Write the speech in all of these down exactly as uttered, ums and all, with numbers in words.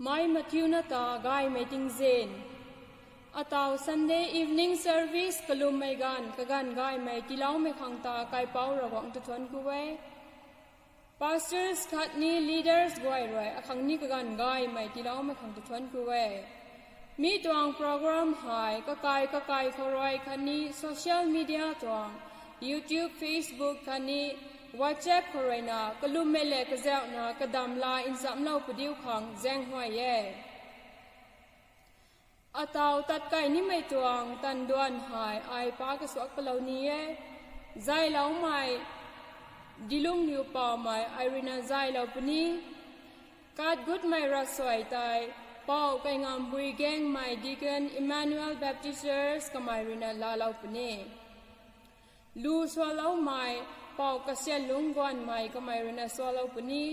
Mei Mathiuna ta gaymei tingzin. Atau Sunday evening service kalummei ganv kaganv gaymei tiiloumei khang ta kaipouc Ravguangc ta thuanc ku e. Pastors khatni leaders guay rui akhang ni kaganv gaymei tiiloumei khang ta thuanc ku e. Mi tuang program hei kakai kakai khou rui khatni social media tuang, YouTube, Facebook khatni WhatsApp khou ruina kalummei le kazauhna kadam la nchamlou padiu khang zaenghuay e. Atau tat kai nimei tuang tanduan hei ai pa kasuak palou ni e. Zayloumei, Dilungliu Pamei, ai ruina zaylou puni. Kat gutmei ravsuai tei, Pou Kaingamhbui Gengmei, Deacon, Emmanuel Baptist Church, kamei ruina laalou puni. Lu sualoumei, Pou Kasianlung Guanmei, kamei ruina sualou puni.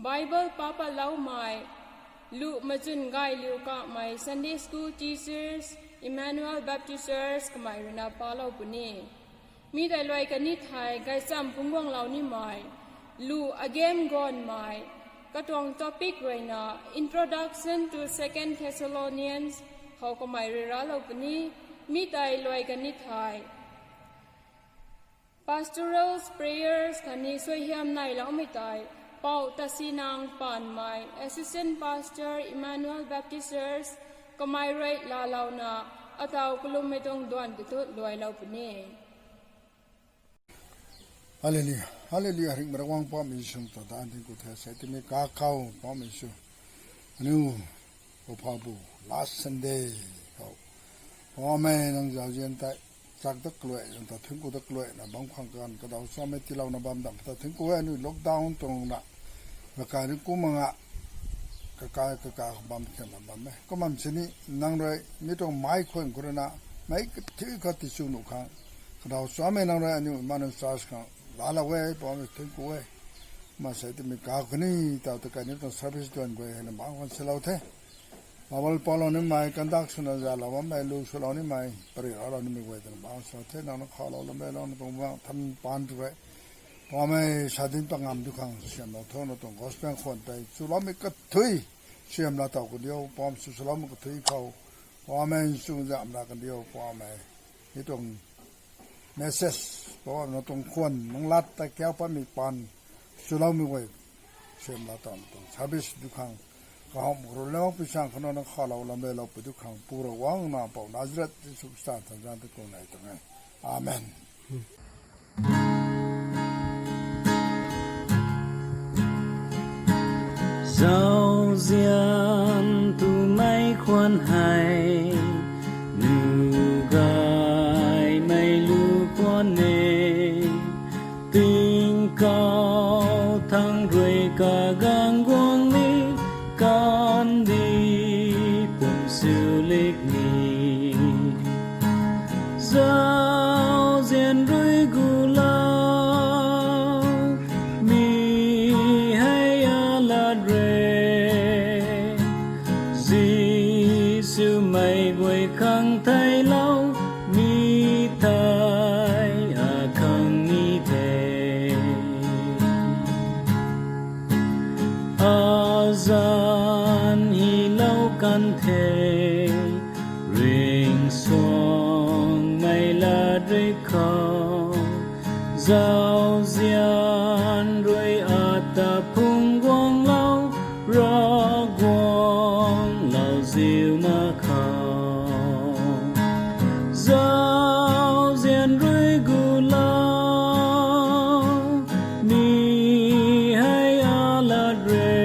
Bible pa patloumei, Lu Machun Gayliu Kamei, Sunday School Teachers, Emmanuel Baptist Church, kamei ruina palou puni. Mi tei luai kani thei gaychamv phungc guanglou nimei, Lu Agem Guanmei, katuang topic ruina Introduction to Second Thessalonians khou kamei rui raclou puni. Mi tei luai kani thei Pastorals prayers khatni suaihiam neiloumei tei, Pou Tasinang Panmei, Assistant Pastor, Emmanuel Baptist Church, kamei rui laalouna, atau kalummei tuang duan tei tu luailou puni. Hallelujah, hallelujah, ringh Ravguangc Poubauhmei Jisu ta daanv thank you the, sei timi kakhou Poubauhmei Jisu. Aniu, Poubauhbu, last Sunday khou, Poubauhmei nang zauzian tei chak dat kaluai, nang ta thuanc ku dat kaluaina bam khang kan kadaw chamei tiilouna bam dam ta thuanc ku e, aniu lockdown tuang na, kakai ni kum manga, kakai kakai khou bam khenna bam e. Kumna sini nang rui mi tuang mei khwan khou ruina, meic kathiu khat tichu nuh khang, kadaw chamei nang rui aniu Emmanuel Church khang laalou e, Poubauhmei thuanc ku e. Kumna sei timi kakhou ni, tau ta kai ni tuang service duan guay heina bangc khwan salou the. Bible palou nimei, conduct swna zalou bammei, lu swlou nimei, pary raclou nimei guay twna bangc salou the, nang na khalou lam e, lou na tuang bangc than paan tu e. Poubauhmei sa dinc pat ngam tu khang siamlou tho, na tuang gospel khwan tei chuloumei kathui siamlou taw kandiu, Poubauhmei, chuloumei kathui khou, Poubauhmei, chuzamh la kandiu, Poubauhmei. Mi tuang message, Poubauhmei, na tuang khwan nang lat ta kiu patmei paan, chuloumei guay siamlou taw, na tuang service tu khang, kaham ru lau pui sang khou na khalou lam e, lou pui tu khang, Pu Ravguangc na Pou Nazareth Jisu Khrista ta zanc ta ku nei tuang e. Amen. Zauzian twmei khwan hei, nuh gaymei lu khwan e, tingkauh thangc rui kaganv guang ni, kandih pum siu lik ni. Zauzian rui gulou, mi hei alat re. Jisu mei guay khang theilou, mi tei akhang ni the. Azanc hylou kan the, ringcsuangmei lat rui khou, zauzian rui ata phungc guanglou, Ravguangc lauziu na khou. Zauzian rui gulou, mi hei alat re.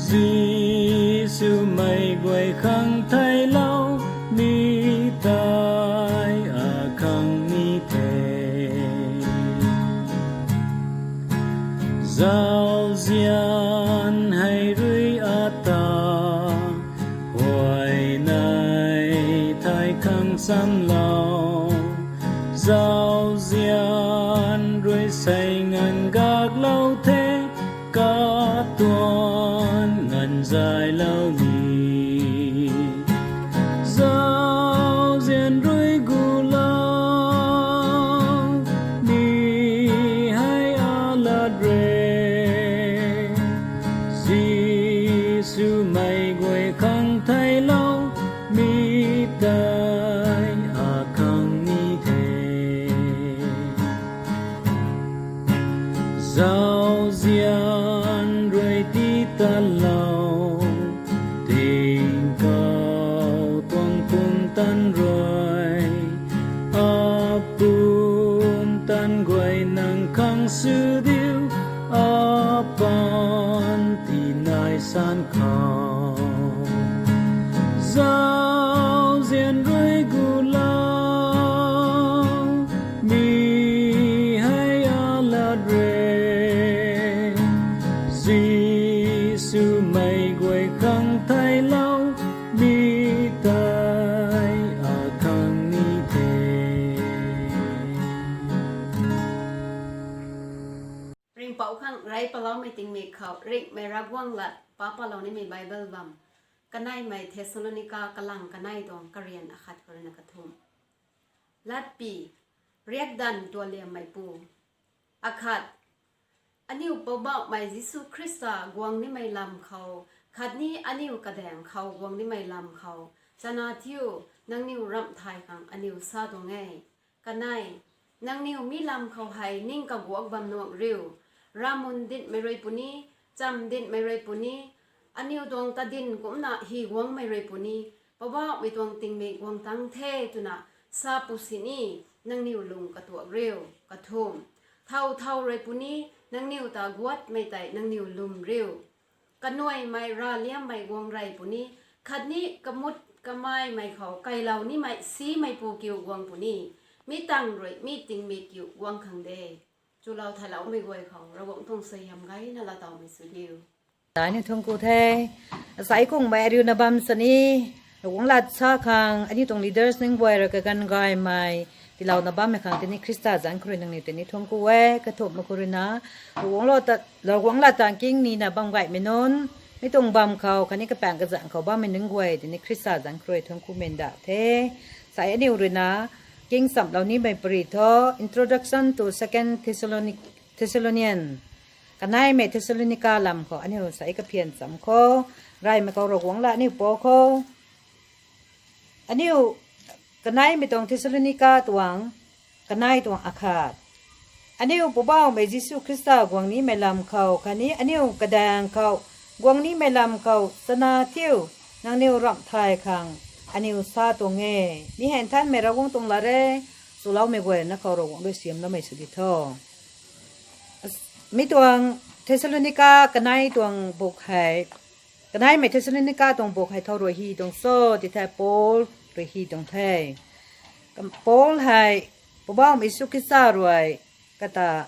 Jisu mei guay khang theilou, mi tei akhang ni the. Zauzian hei rui ata, huayney thei khang chamlou. Zauzian rui sei nganv gaklou the, katuang nganv zaylou ni. Zauzian rui gulou, mi hei alat re. Ji khou zauzian rui gulou mi hei alat re. Jisu mei guay khang theilou mi tei akhang ni the. Ringhpouc khang rey paloumei tingmik khou ringhmei Ravguangc lat pa palou nimei Bible bam, kaneimei Thessalonica kalang kanei tuang karian akhat khou rui na kathumh. Latpy, riakdanv tualiammeipu. Akhat, aniu Poubauhmei Jisu Khrista guang nimei lam khou khatni aniu kadaeng khou guang nimei lam khou chana thiu nangniw ramh thay khang aniu sa tuang e. Kanei, nangniw mi lam khou hei ning kaguak bam nuang riu, ramun dinhmei rui puni, chamv dinhmei rui puni, aniu tuang tadin kumcna hy guangmei rui puni, Poubauhmei tuang tingmik guang tang the twna sa pu sini nangniw lung katuak riu. Kathumh, thow thow rui puni, nangniw ta guatmei tei nangniw lwm riu. Kanuaimei raliammei guang rey puni, khatni kamut kamaimei khou kailou nimei simeipu kiu guang puni, mi tang rui mi tingmik kiu guang khang de. Chulou thayloumei guay khou Ravguangc tuang suaihiam gayna laatowmei sw diu. Daini thuancku the. Asai kungmei ariuna bam sini, Ravguangc lat sa khang aniu tuang leaders ning guay rui kaganv gaymei tiilouna bammei khang tini Khrista zanc khou rui nangniw tini thuancku e. Kathumhmei khou rui na, Ravguangc lat ta, Ravguangc lat tang king nina bam gaymei nunc, mi tuang bam khou khatni kapaeng kazanc khou bammei nunc guay tini Khrista zanc khou rui thuanckumei ndauh the. Sai aniu rui na king chamlou nimei pary thu, Introduction to Second Thessalonic-, Thessalonian. Kaneimei Thessalonica lam khou aniu sai kaphian cham khou, reymei khou Ravguangc lat aniu pou khou. Aniu kaneimei tuang Thessalonica tuang, kanei tuang akhat. Aniu Poubauhmei Jisu Khrista guang nimei lam khou khatni aniu kadaeng khou guang nimei lam khou chana thiu nangniw ramh thay khang aniw sa tuang e. Mi hei Nthanmei Ravguangc tuang lat e. Chuloumei guay na khou Ravguangc rui siamloumei sw di tho. Mi tuang Thessalonica kanei tuang buk hei, kaneimei Thessalonica tuang buk hei thow rui hy tuang cho ti the, Paul rui hy tuang the. Paul hei Poubauhmei Jisu Khrista rui kata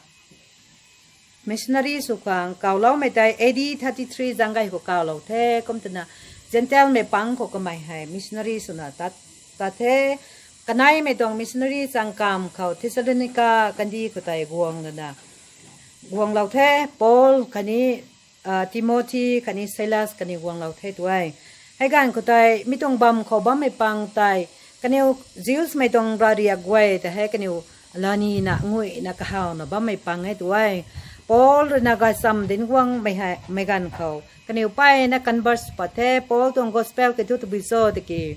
missionary sw khang kawloumei tei A D thirty three zanggay khou kawlou the. Kum twna Gentilemei pang khou kamei hei missionary swna tat, tat the. Kaneimei tuang missionary changkam khou Thessalonica kandih khou tei guang lana guanglou the. Paul khatni Timothy khatni Silas kaniw guanglou the tu e. Hei ganv khou tei mi tuang bam khou bammei pang tei kaniw Jewsmei tuang ravriak guay tei hei kaniw lanina nguina kahawna bammei pang e tu e. Paul rui na gaychamv dinc guangmei hei mei ganv khou kaniw mpeyna convert pat the. Paul tuang gospel kiu thu tabui cho tiki,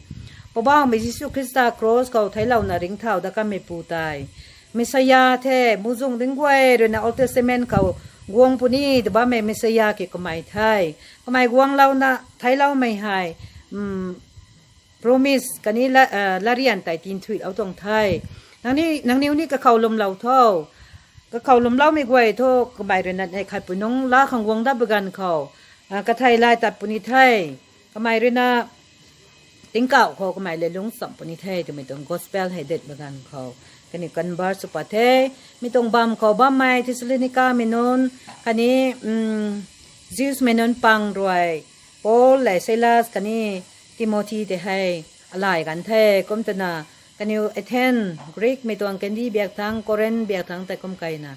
Poubauhmei Jisu Khrista cross khou theiclouna ringcthau dat kanmeipu tei Messiah the, muhzwng dinc guay rui na Old Testament khou guang puni tw bammei Messiah kiu kamei the. Kamei guanglouna theicloumei hei promise khatni la, larian tei tinthuilou tuang the. Nangniw ni kakhou lwmlou tho. Kakhou lwmloumei guay thu kamei rui na neih khat pui nungc laa khang guang dat ba ganv khou kathei lay tat puni the. Kamei rui na tingkauh khou kamei le lungc cham puni the twmei tuang gospel hei dat ba ganv khou kaniw convert sw pat the. Mi tuang bam khou bammei Thessalonicamei nunc khatni Jewsmei nunc pang rui Paul le Silas khatni Timothy tei hei alay gan the. Kum twna kaniw Athens, Greekmei tuang kandih biak thangc, Corinth biak thangc tei kum keyna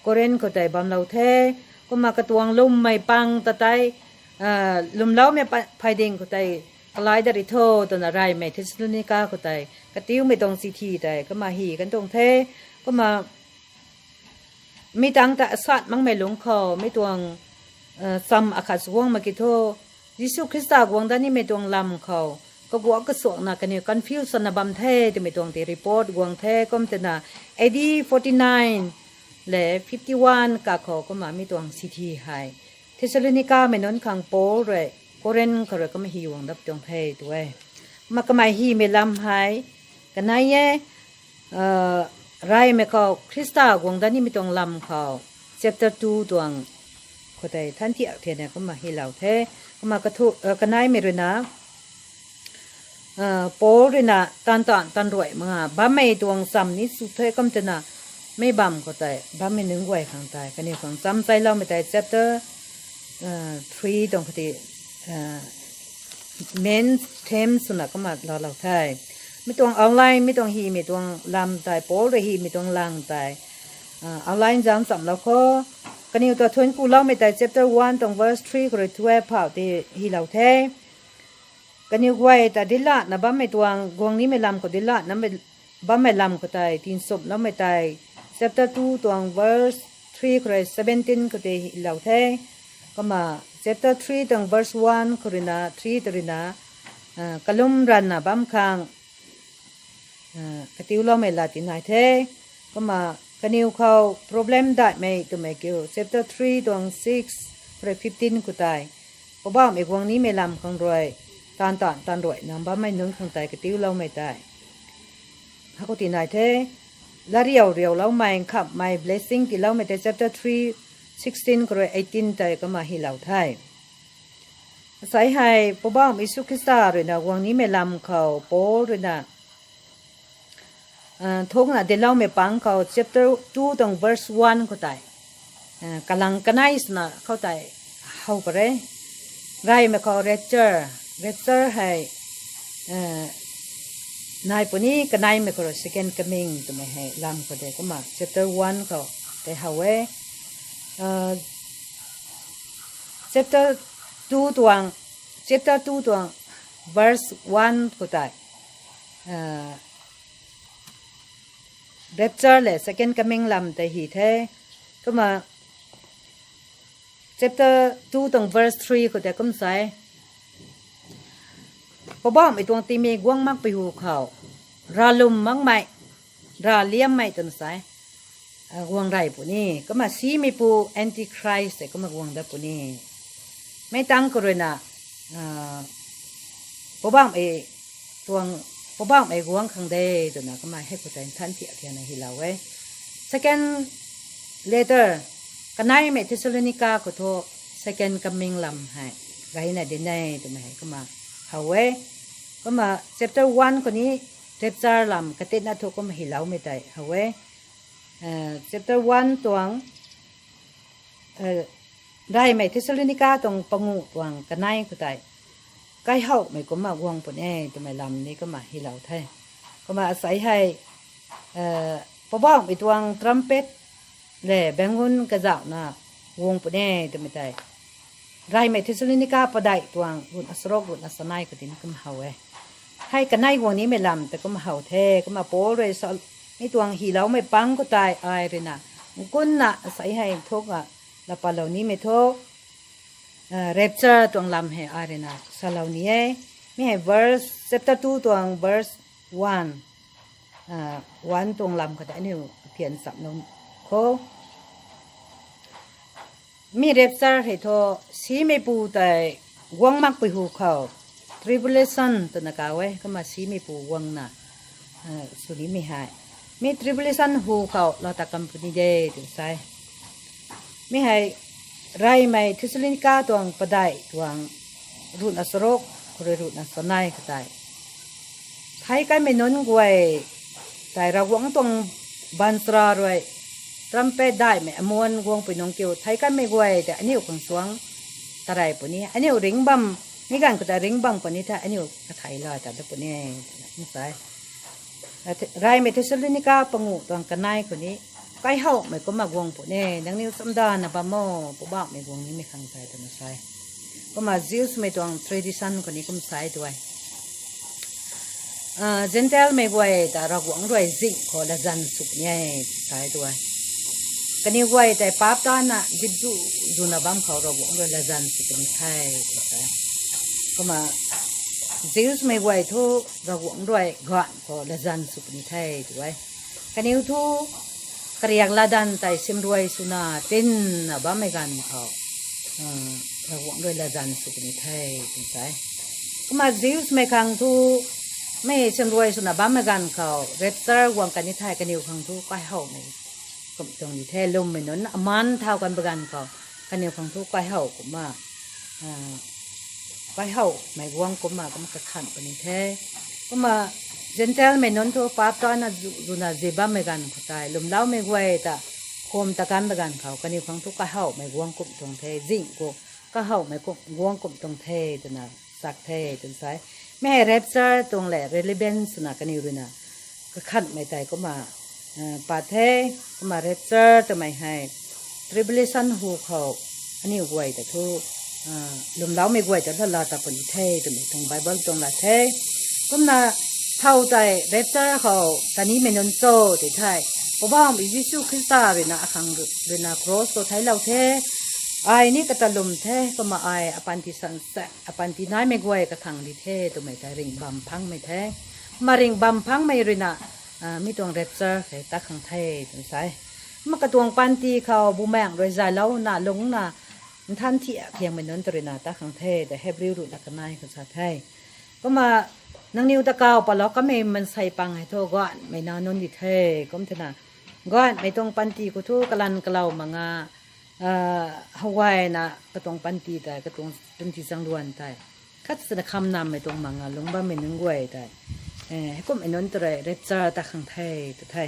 Corinth khou tei bamlou the. Kumna katuang lwmmei pang ta tei lwmloumei phayding khou tei kalay dat ri tho twna reymei Thessalonica khou tei katiumei tuang chithi tei kumna hy kan tuang the. Kumna mi tangc ta asat makmei lungc khou mi tuang cham akhat sw guang mak ki thu, Jisu Khrista guang dat nimei tuang lam khou kaguak kasuakna kaniw confuse swna bam the twmei tuang tei report guang the. Kum twna A D forty nine le fifty one kakhou kumna mi tuang chithi hei Thessalonicamei nunc khang Paul rui Corinth khou rui kumna hy guang dat tuang the tu e. Kumna kamei hymei lam hei kanei e, reymei khou Khrista guang dat nimei tuang lam khou chapter two tuang tei than thiak thiana kumna hylou the. Kumna kathu, uh, kaneimei ruina, uh, Paul ruina tan tan tan ruai mak nga bammei tuang cham ni sw the kum twna, mei bam khou tei bammei nunc guay khang tei kaniw khang cham chailoumei tei chapter, uh, three tuang khou tei, uh, main theme swna kumna laalou the. Mi tuang outline, mi tuang hymei tuang lam tei, Paul rui hymei tuang lang tei, uh, outline zang chamlou kho. Kaniw ta thuanc kuloumei tei chapter one tuang verse three khou rui twelve phau tei hylou the. Kaniw guay ta dinclatna bammei tuang guang nimei lam khou dinclatna bammei lam khou tei tinchumhloumei tei chapter two tuang verse three khou rui seventeen khou tei hylou the. Kumna chapter three tuang verse one khou ruina three ta ruina, uh, kalum ranvna bam khang, uh, katiuloumei lat ti nai the. Kumna kaniw khou problem daihmei twmei kiu chapter three tuang six khou rui fifteen khou tei Poubauhmei guang nimei lam khang rui tan tan tan ruai nam bammei nunc khang tei katiuloumei tei hei khou tei nai the. Lariau riauloumei nkhamhmei blessing tiiloumei tei chapter three sixteen khou rui eighteen tei kumna hylou the. Asei hei Poubauhmei Jisu Khrista ruina guang nimei lam khou Paul ruina, uh, thukna dincloumei pang khou chapter two tuang verse one khou tei, uh, kalang kanei swna khou tei how pare. Reymei khou rapture, rapture hei, uh, nai puni, kaneimei khou rui second coming twmei hei lam khou tei kumna chapter one khou tei how e. Uh, chapter two tuang, chapter two tuang verse one khou tei, uh, rapture lev second coming lam tei hy the. Kumna chapter two tuang verse three khou tei kum sa e, Poubauhmei tuang tingmik guang makpui hu khou, ravlwm makmei, ravliammei twna sa e, uh, guang rey puni. Kumna simeipu Antichrist tei kumna guang dat puni. Mei tang khou ruina, uh, Poubauhmei tuang, Poubauhmei guang khang de twna kumna hei khou tei than thiak thiana hylou e. Second letter, kaneimei Thessalonica khou thu second coming lam hei gayna dinc e twmei hei kumna how e. Kumna chapter one khou ni rapture lam katinna thu kumna hyloumei tei how e. Uh, chapter one tuang, uh, Reymei Thessalonica tuang panguh tuang kanei khou tei kaihowmei kumna guang puni e twmei lam ni kumna hylou the. Kumna asei hei, uh, Poubauhmei tuang trumpet lev bangun kazauhna guang puni e twmei tei Reymei Thessalonica padeih tuang ruhna charuk ruhna chanei khou tei ni kumna how e. Hei kanei guang nimei lam tei kumna how the. Kumna Paul rui sa, mi tuang hyloumei pang khou tei ai ruina nkunna asei hei thukna laa patlou nimei thu, uh, rapture tuang lam hei ai ruina salou ni e. Mi hei verse, chapter two tuang verse one, uh, one tuang lam khou tei aniu phian chamlou kho. Mi rapture hei thu simeipu tei guang makpui hu khou, tribulation twna kaw e, kumna simeipu guangna, uh, sw nimei hei. Mi tribulation hu khou laa ta kam puni de tw sa e. Mi hei Reymei Thessalonica tuang padeih tuang ruhna charuk khou rui ruhna chanei khou tei theic kanmei nunc guay tei Ravguangc tuang baanchara rui trumpet daihmei amuan guangpui nungc kiu theic kanmei guay tei aniu khang suang tarey puni, aniu ringc bam, mi ganv khou tei ringc bam khou ni thei aniu kathei laa ta dat puni e twna kum sa e. Reymei Thessalonica panguh tuang kanei khou ni kaihowmei kumna guang puni e, nangniw chamdana bam o, Poubauhmei guang nimei khang tei twna sa e. Kumna Jewsmei tuang tradition khou ni kum sa e tw e. Ah, Gentilemei guay ta Ravguangc rui zingh khou latzan sw puni e, sa e tw e. Kaniw guay tei paap tana zip zu zuna bam khou Ravguangc rui latzan sw puni the tw sa e. Kumna Jewsmei guay thu Ravguangc rui gaanv khou latzan sw puni the tw e. Kaniw thu kariak latdanv tei simruai swna tinna bammei ganv khou, uh, Ravguangc rui latzan sw puni the tw sa e. Kumna Jewsmei khang thu mei simruai swna bammei ganv khou rapture guang kan ni thei kaniw khang thu kaihowmei kum tuang di the, lwmmei nunc aman thau kan ba ganv khou kaniw khang thu kaihow kumna, ah, kaihowmei guang kumna, kumna kakhan puni the. Kumna Gentile mei nunc thu paap tana zu, zuna zi bammei ganv khou tei, lwmloumei guay ta, khum ta kan ta ganv khou, kaniw khang thu kaihowmei guang kum tuang the, zing khou, kaihowmei kum, guang kum tuang the, twna sak the, twna sa e. Mi hei rapture tuang le relevance swna kaniw ruina kakhanmei tei kumna, eh, pat the, kumna rapture twmei hei tribulation hu khou aniu guay ta thu, ah, lwmloumei guay ta lala ta puni the, twmei tuang Bible tuang la the. Kumna thow tei rapture khou tanimei nunc cho tei thei, Poubauhmei Jisu Khrista ruina akhang ru-, ruina cross khou theiclou the. Ai ni kata lwm the, kumna ai apanty sansa, apanty naimei guay kakhang di the, twmei tei ringh bam phangmei the. Kumna ringh bam phangmei ruina, ah, mi tuang rapture hei ta khang the, twna sa e. Kumna katuang panty khou bumaengh rui zaylouna, lungcna, nthan thiak thiangmei nunc ta ruina ta khang the, ta Hebrew ruh la kanei khou sa the. Kumna nangniw ta kaw palou kamei mansei pang hei thu gaanhmei na nunc di the, kum thena. Gaanhmei tuang panty khou thu kalan kalau mak nga, ah, howayna katuang panty tei, katuang panty changluan tei khat sana khamnammei tuang mak nga lungc bammei nunc guay tei, eh, heikummei nunc ta rui rapture ta khang the, ta the.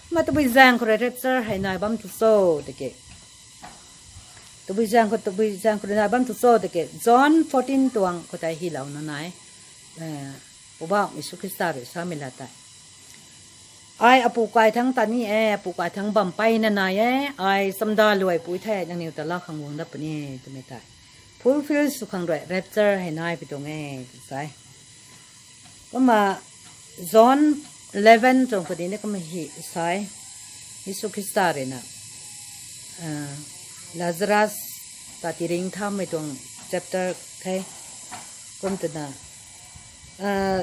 Kumna tabui zaeng khou rui rapture hei nai bam tu cho tiki. Tabui zaeng khou, tabui zaeng khou rui nai bam tu cho tiki. John fourteen tuang khou tei hylouna nai. Eh, Poubauhmei Jisu Khrista rui samei la tei, ai apu kai thangc ta ni e, apu kai thangc bam mpeyna nai e, ai chamda luaipui the, nangniw ta laa khang guang dat puni, twmei tei fulfill sw khang rui rapture hei nai pi tuang e, tw sa e. Kumna John eleven tuang khou di ni kumna hy sa e. Jisu Khrista ruina, ah, Lazarus ta tii ringcthaumei tuang chapter the. Kum twna, ah,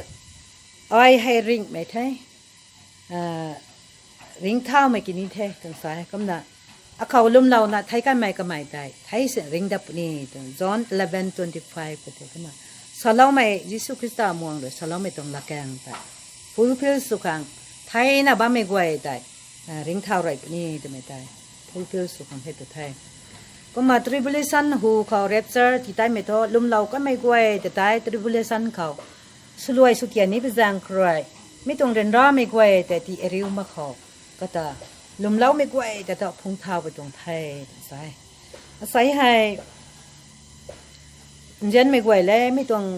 ai hei ringhmei the, ah, ringcthaumei kini the, twna sa e. Kumna akhou lwmlouna thei kanmei kamei tei thei si ringc dat puni, twna John eleven twenty-five khou tei kumna saloumei Jisu Khrista muang rui saloumei tuang lakaeng tei fulfill sw khang theina bammei guay tei, ah, ringcthau rey puni, twmei tei fulfill sw khang the, tw the. Kumna tribulation hu khou rapture tii teimei thu lwmlou kanmei guay ta tei tribulation khou swluai swtian ni pi zaeng khou rui mi tuang ryanramei guay tei tii ariu mak khou kata lwmloumei guay ta ta phungcthau pi tuang the, tw sa e. Asei hei nzianmei guay le mi tuang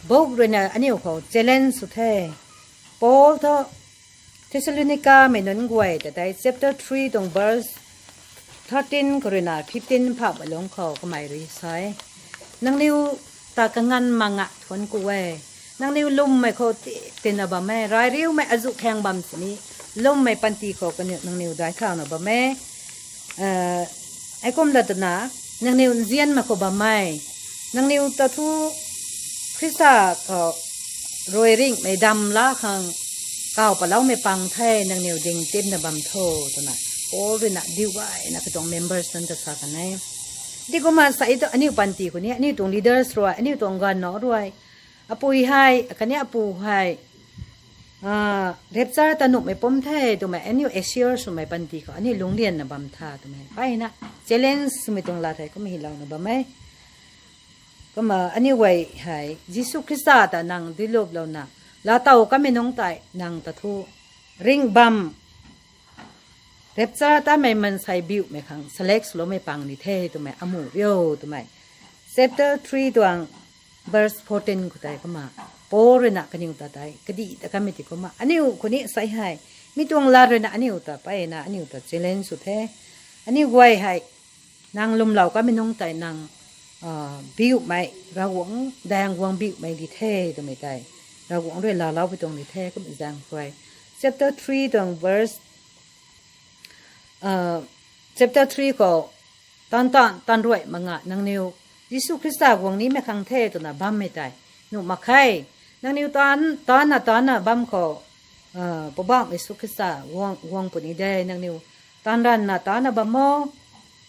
book ruina aniu khou challenge sw the. Paul thu Thessalonica mei nunc guay ta tei chapter three tuang verse thirteen khou ruina fifteen phamhmei lungc khou kamei rui sa e. Nangniw ta kanganv mak nga thuanc ku e. Nangniw lwmmei khou ti, tina bam e. Rayriumei azuh khaeng bam sini lwmmei panty khou kaniw nangniw daic thauna bam e. Eh, heikum la twna, nangniw nzianmei khou bam e. Nangniw ta thu Khrista khou rui ringhmei dam laa khang kaw paloumei pang the, nangniw ding tipna bam tho, twna Paul ruina diu gayna katuang members nunc ta sa kan e. Di kumna sa e tu aniu panty khou ni, aniu tuang leaders rui, aniu tuang ganv na rui, apui hei khatni apu hei, ah, rapture ta nuhmei pum the twmei aniu assure swmei panty khou aniu lungclianna bam tha twmei mpeyna challenge swmei tuang lat hei kumna hylouna bam e. Kumna aniu guay hei Jisu Khrista ta nang duiluplouna laatow kanmei nungc tei nang ta thu ringh bam, rapture tamei mansei biumei khang select swloumei pang ni the twmei amu rio twmei chapter three tuang verse fourteen khou tei kumna Paul ruina kaniw ta tei kadih ta kanmei ti kumna aniu khou ni sei hei mi tuang lat ruina aniu ta mpeyna aniu ta challenge sw the. Aniu guay hei nang lwmlou kanmei nungc tei nang, ah, biumei, Ravguangc daeng guang biumei di the twmei tei Ravguangc rui laalou pi tuang di the, kumna zaeng khou rui chapter three tuang verse, ah, chapter three khou taan taan taan ruai mak nga nangniw Jisu Khrista guang nimei khang the twna bammei tei nuh mak khe. Nangniw taan, taanna taanna bam khou, ah, Poubauhmei Jisu Khrista guang, guang puni de. Nangniw taanv ranvna taanna bam o,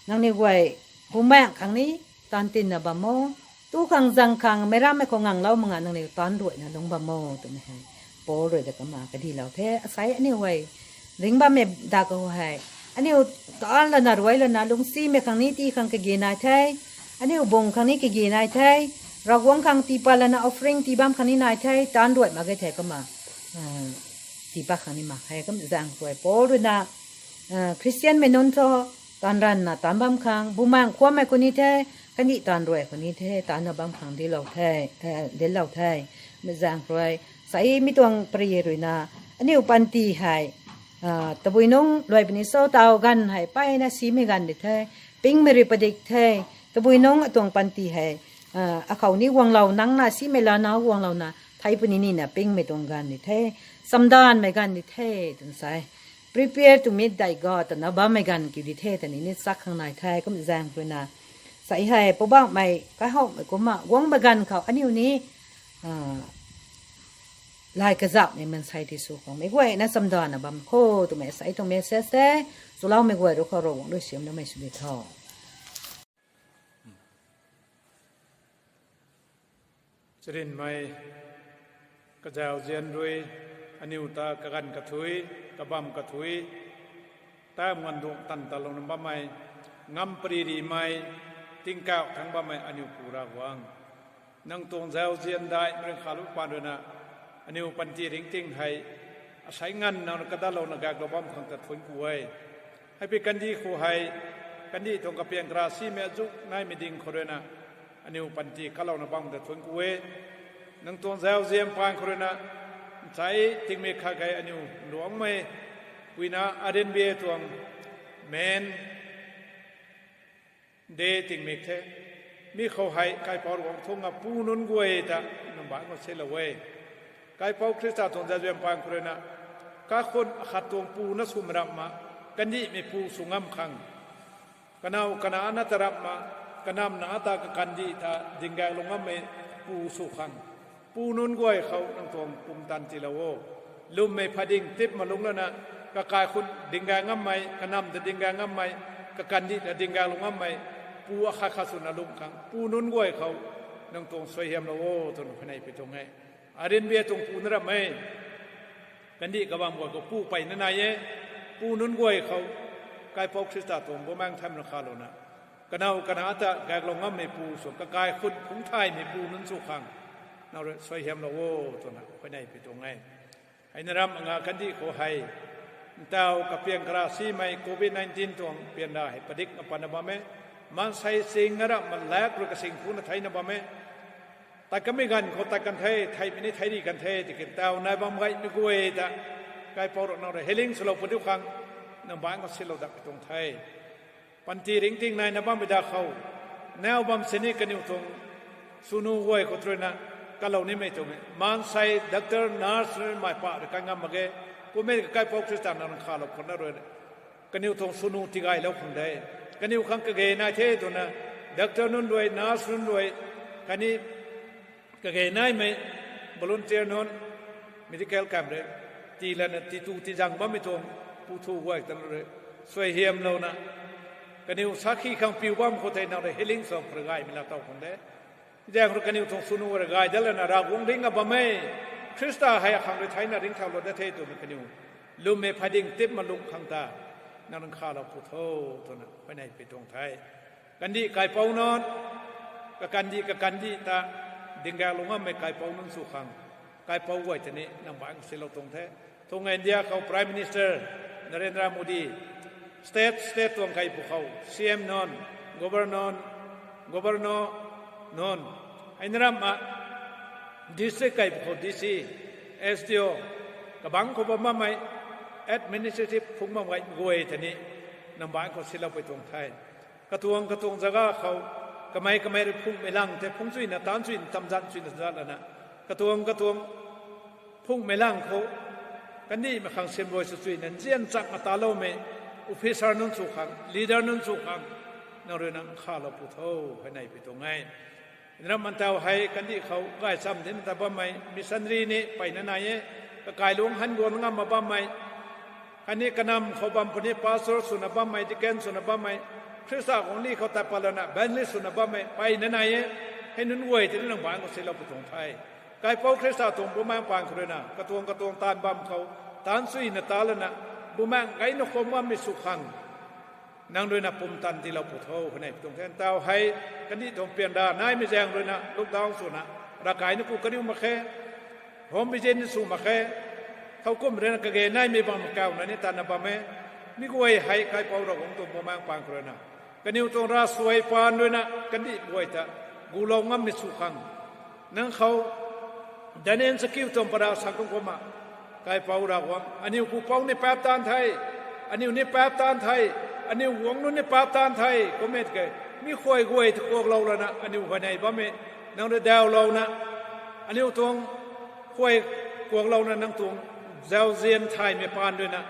nangniw guay bumaengh khang ni taanv tinna bam o, tu khang zang khang meic rammei khou nganglou mak nga nangniw taanv ruaina lungc bam o, twmei hei Paul rui ta kumna kadilou the. Asei aniu guay ringc bammei dak khou hei Aniu taanc lana ruai lana lungcsimei khang ni tii khang kagi nai the. Aniu bung khang ni kagi nai the. Ravguangc khang tii pat lana offering tii bam khang ni nai the. Taanc ruai mak ge the kumna, tii pat khang ni mak khe. Kum zaeng khou rui Paul ruina, Khristianmei nunc thu taanv ranvna taanc bam khang, bumaengh khuammei khou ni the, kandih taanv ruai khou ni the, taancna bam khang dinclou the, dinclou the. Zaeng khou rui, sai mi tuang pary ruina, aniu panty hei, tabui nungc luai puni cho, taw ganv hei mpeyna simei ganv di the, pingmei rui padik the, tabui nungc atuang panty hei, akhou ni guanglou nangcna simei lana guanglouna thei puni nina pingmei tuang ganv di the, chamdanvmei ganv di the, twna sa e. Prepare to meet thy God twna bammei ganv kiu di the, twni ni chak khang nai the, kum zaeng khou ruina. Sai hei, Poubauhmei kaihouhmei kumna guangmei ganv khou aniu ni, lai kazapmei mansei ti sw khang meic guayna chamdanvna bam kho twmei sai tuang message the, chuloumei guay rui khou Ravguangc rui siamloumei sw di tho. Charynmei kazauzian rui, aniu ta kaganv kathuic, kabamv kathuic, ta nganvduang tan talouna bammei, ngam pary rimei, tingkauh thangc bammei aniu Pu Ravguangc, nang tuang zauzian daihmei rui khalou paan ruina, aniu panty ringting hei, asei nganvna kadalouna gaeklou bam khang ta thuanc ku e. Hei pi kandih khou hei, kandih tuang kapiang kara simei azuh naimei ding khou ruina, aniu panty kalouna bam ta thuanc ku e. Nang tuang zauzian paan khou ruina, nsei tingmik khat kei aniu nruangmei, puina arinbia tuang main day tingmik the. Mi khou hei kaipouc Ravguangc thungc a pu nunc guay ta nang baanc khou silou e. Kaipouc Khrista tuang zauzian paan khou ruina, kaikhun akhat tuang puna swmei ramhna, kandihmei pu sw ngam khang, kanow kanana ta ramhna, kanamna ta kakandih ta dinggaeklou ngammei pu sw khang, pu nunc guay khou nang tuang pumtan tiilou o. Lwmmei phading tip malung lana, kakaikhun dinggaek ngammei, kanam ta dinggaek ngammei, kakandih ta dinggaeklou ngammei, pu akhat khat swna lung khang pu nunc guay khou nang tuang suaihiamlou o twna huayney pi tuang e. Arinbia tuang pu na ramh e. Kandih kabamv guay khou pu mpeyna nai e. Pu nunc guay khou, kaipouc Khrista tuang bumaengh thaymei rui khalouna, kanow kana ta gaeklou ngammei pu sw, kakaikhun phungc thaymei pu nunc sw khang, nang rui suaihiamlou o twna huayney pi tuang e. Heina ramh nga kandih khou hei, ntaw kapiang kara simei covid nineteen tuang pianra hei padikna patna bam e. Maansei sing nga ramh malak rui kasing phungna theina bam e. Tat kanmei ganv khou tat kan the, theihmei ni thei ri kan the, tiki ntaw nai bam gaymei guay ta, kaipouc rui nang rui healing swlou puni khang, nang baanc khou silou dat pi tuang the. Panty ringting naina bammei da khou, nau bam sini kaniw tuang swnu guay khou ruina, kalou nimei tuang e. Maansei doctor, nurse rui mei pa rui kan ngam mak ge, kummei kaipouc Khrista nang rui khalou khou na rui, kaniw tuang swnu tigaylou khang de. Kaniw khang kage nai the twna, doctor nunc rui, nurse nunc rui, khatni kage naimei volunteer nunc, medical camp rui, tii lana titu tizang bammei tuang, pu thu guay ta rui, suaihiamlouna, kaniw sakhi khang piu bam khou tei nang rui healing sw pary gaymei laa tow khang de. Zaeng rui kaniw tuang swnu rui gay dat lana Ravguangc ringna bam e. Khrista hei akhang rui theina ringcthaulou dat the twmei kaniw lwmmei phading tip malung khang ta, nang rui khalou pu tho twna huayney pi tuang the. Kandih kaipouc nunc, kakandih kakandih ta, dinggaeklou ngammei kaipouc nunc sw khang, kaipouc guay ta ni nang baanc khou silou tuang the. Tuang India khou Prime Minister Narendra Modi, state state tuang kaipu khou C M nunc, governor, governor nunc, heina ramh a district kaipu khou D C, S D O, kabangc khou bam bammei administrative phungc bam gay guay ta ni nang baanc khou silou pui tuang the. Katuang katuang jaga khou, kamei kamei rui phungmei lang tei phungc chuyna, taanc chuyna, tamzan chuyna zat lana, katuang katuang phungmei lang khou, kandihmei khang siamruai sw chuyna nzian chakna taloumei officer nunc sw khang, leader nunc sw khang, nang rui nang khalou pu tho, huayney pi tuang e. Nram mantaw hei kandih khou gaychamv dinc ta bammei missionary ni mpeyna nai e, kakailungc han guang ngam mak bammei, khatni kanam khou bam puni pastor swna bammei, deacon swna bammei, Khrista guangcdic khou tat pat lana evangelist swna bammei mpeyna nai e. Hei nunc guay tei ni nang baanc khou silou pu tuang the. Kaipouc Khrista tuang bumaengh paan khou ruina, katuang katuang taanv bam khou, taanc chuyna ta lana, bumaengh gayna khwan bammei sw khang, Nang ruina pumtan tiilou pw tho, hei nei pi tuang the. Ntau hei, kandih tuang pian ra naimei zaeng ruina lockdown swna, ravkai na ku kariu mak khe, home visit ni sw mak khe, thowkumhmei ruina kage naimei bam kauna ni tanna bam e. Mi guay hei kaipouc Ravguangc tuang Bumaengh paan khou ruina, kaniw tuang ravsuai paan ruina kandih guay ta gulou ngammei sw khang, nang khou Daniel chakiu tuang para sa kan kumna, kaipouc Ravguangc, aniu pupouc ni paap taanv the, aniu ni paap taanv the, aniu guangc nunc ni paap taanv the, kummei tiki, mi khuay guay ta kuaklou lana aniu huayney bammei, nang rui daulouna, aniu tuang khuay kuaklouna nang tuang zauzian thaymei paan ruina,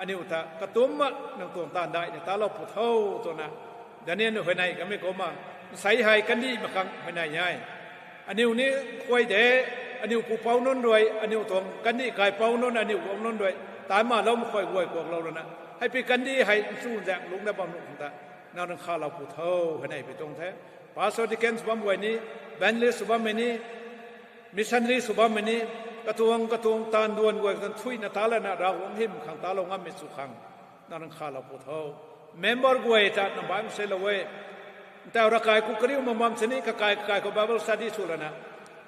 aniu ta katumcna nang tuang taanv daihna talou pw tho, twna Daniel huayney kamei kumna, nsei hei kandih mak khang huayney e. Aniu ni khuay de, aniu pupouc nunc rui, aniu tuang kandih kaipouc nunc, aniu guangc nunc rui, taanv maloumei khuay guay kuaklou lana, hei pi kandih hei nchun zaeng lungcna bam nuh khang ta, nang rui khalou pw tho, hei nei pi tuang the. Pastor, deacons bam guay ni, evangelist sw bammei ni, missionary sw bammei ni, katuang katuang taanv duan guay katuang thuina ta lana Ravguangc hym khang talou ngammei sw khang, nang rui khalou pw tho. Member guay ta nang baihmei seilou e. Ntau ravkai ku kariu mak bam sini kakai kakai khou Bible study sw lana,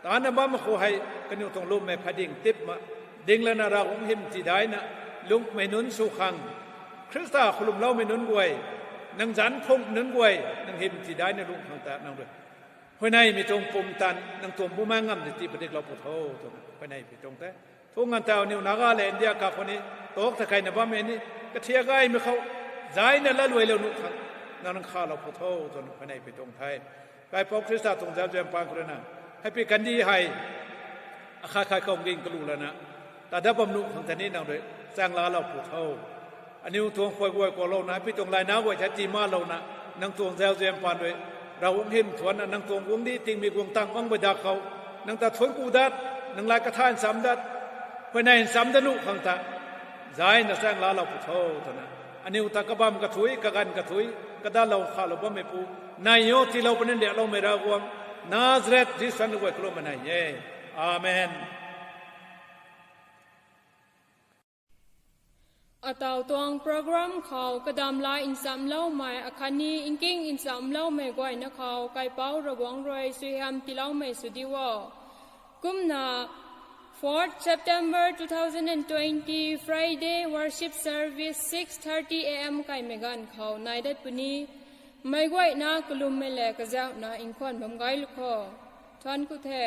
taanna bam khou hei, kaniw tuang lwmmei phading tip ma, ding lana Ravguangc hym tidaihna, lungmei nunc sw khang, Khrista khou lwmloumei nunc guay, nang zanc phung nunc guay nang hym tidaihna lung khang ta nang rui huayneymei tuang pumtan nang tuang Bumaengh ngam di tii padiklou pw tho, twna huayney pi tuang the. Thungc nganvtau aniu Naga le India kakhou ni, tak ta keyna bammei ni, kathiak gaymei khou, zaina latluailou nuh khang, nang rui khalou pw tho, twna huayney pi tuang the. Kaipouc Khrista tuang zauzian paan khou ruina, hei pi kandih hei, akhat khat khou ging kalu lana, ta dat bam nuh khang ta ni nang rui chaeng laalou pw tho. Aniu tuang khuay guay kuaklouna, hei pi tuang layna guay ta tii malouna, nang tuang zauzian paan rui, Ravguangc hym thuanna, nang tuang guangcdic tingmei guang tang bang guay dak khou, nang ta thuanc ku dat, nang lat kathay nchamc dat, huayney nchamc dat nuh khang ta, zaina chaeng laalou pw tho, twna, aniu ta kabam kathuic, kaganv kathuic, kadatlou khalou bammeipu, nei o tiilou puni liakloumei Ravguangc, Nazareth Jisu zanc guay kalum mak nei e. Amen. Ataw tuang program khou kadamla nchamloumei akhatni nking nchamloumei guayna khou kaipouc Ravguangc rui suaihiam tiiloumei sw di o. Kumna, fourth September two thousand and twenty, Friday worship service six thirty A M kaimei ganv khou nai dat puni. Meic guayna kalummei le kazauhna nkhwan bam gay lu kho. Thuanc ku the.